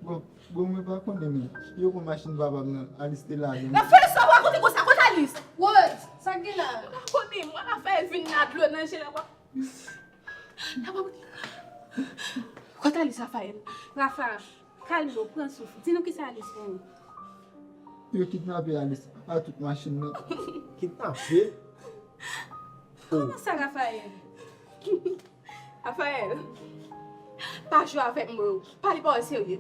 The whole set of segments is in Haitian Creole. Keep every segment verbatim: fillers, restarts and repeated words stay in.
Bon, bon, mwen pa konnen, men yo pran machin papa m nan, Alice te lage. Rafael, sa w rakonte konsa, kote Alice? Rose, sa k gen la? Mwen pa konnen, mwen Rafael vin nan dlo nan je la, w ap Kote Alice, Rafael? Rafa, kalme w, pran souf. Di nou kisa Alice fè nou. Yo kidnape Alice ak tout machin nan. Kidnape? Kòman sa, Rafael? Rafael, pa jwe avèk mwen. Pale pawòl serye.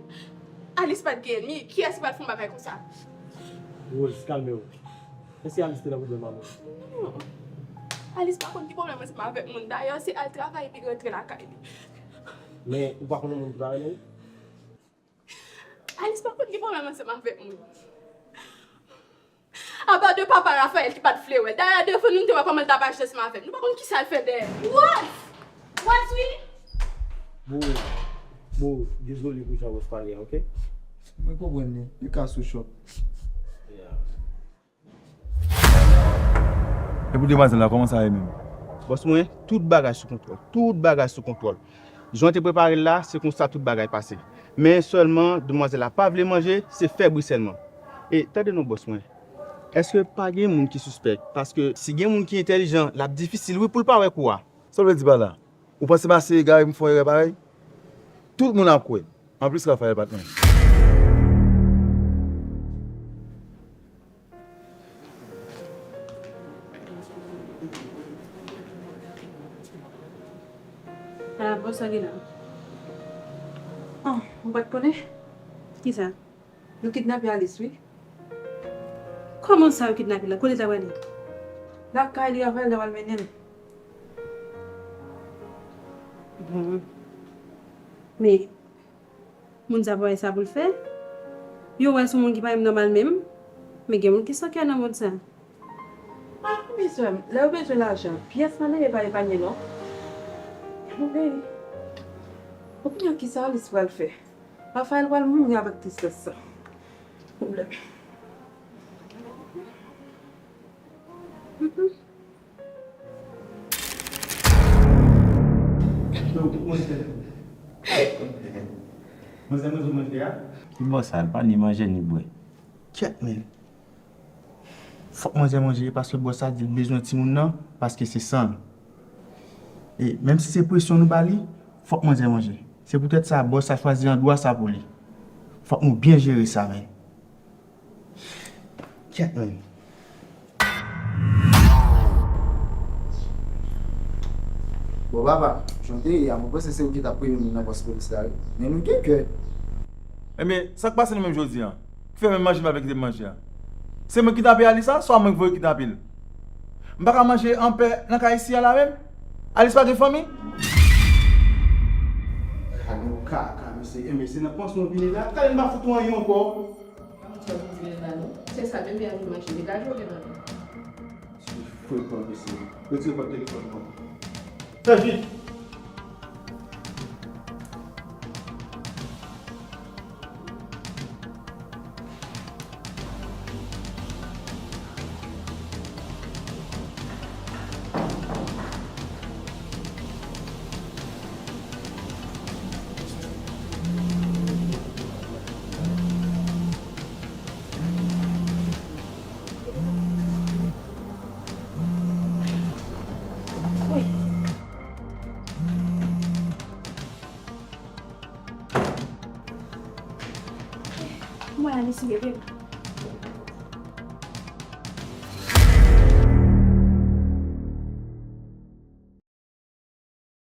Alice pa t gen ènmi. Kiyès ki pral fè yon bagay konsa? Rose, kalme w. Èske Alice te nan pwoblèm avè w? Non. Alice pa konn ki pwoblèm ansanm avèk moun. Dayè, se al travay epi rantre lakay li. Men, ou pa konn yon moun ki pa renmen w? Alice pa konn ki pwoblèm ansanm avèk moun. Apa de papa Rafael ki pa t vle wè l. Dayè, devan nou, nou te wè kòman l t ap aji ansanm avè m. Nou pa konn kisa l fè dèyè. Rose! Rose, wi! Boo, boo, dezole pou jan Rose pale a, oke? Mwen konprann li. Li ka sou chòk. Yeah. E pou demwazèl la, kòman sa ye menm? Bòs mwen, tout bagay sou kontwòl. Tout bagay sou kontwòl. Jan w te prepare l la, se konsa tout bagay pase. Men sèlman, demwazèl la pa vle manje, se fè bri sèlman. E tande non, bòs mwen. Èske pa gen moun ki sispèk? Paske si gen moun ki entèlijan, l ap difisil, wi, pou l pa wè kou a. Sa w vle di pa la? Ou panse m ase egare pou m fè yon erè parèy? Tout moun ap kwè. Anplis, Rafael pa t menm. Ah, bon, sa gen la? Oh, ou pa t konnen? Kisa? Yo kidnape Alice, wi. Kòman sa yo kidnape l la? Kote l ta prale? Lakay li, Rafael ta pral mennen l. Bon. Men, moun sa pa wè sa pou l fè. Yo wè l se yon moun ki pa menm nòmal menm. Men gen moun ki san kè nan mond sa. Mesye, lè yo bezwen lajan, pyès malere pa epanye non. Anmwey. Bon, kounye a kisa Alice pral fè? Rafael pral mouri avèk tristès sa. Pwoblèm. Manzè manje manje a? Ki bò sa, l pa ni manje ni bwè. Kèt, men. Fòk manzè manje, paske bòs la di l bezwen timoun nan, paske se san l. E menm si se presyon nou ba li, fòk manzè manje. Se poutèt sa, bòs la chwazi andwa sa pou li. Fòk nou byen jere sa, men. Kèt, men. Bon, papa, jan w te ye a, mwen panse se ou ki t ap premye moun nan pòs polis la, wi. Men nou gen kè. Ebyen, sa k pase nou menm jodi a? Ki fè menm manje m avè kite m manje a? Se mwen ki kidnape Alice la, swa mwen ki voye kidnape l? M pa ka manje anpè nan kay isi a la menm? Alice pa gen fanmi? Gade yon kaka, mesye. E mesye nan pans nou vini la. Gade m pa fout ou anyen ankò. Pa fout ou vini la non. Se sa menm, li al manje. Degaje w devan nou. Frekan mesye. Retire kòd telefòn nan. Fè vit! Mwen ale sou bebe.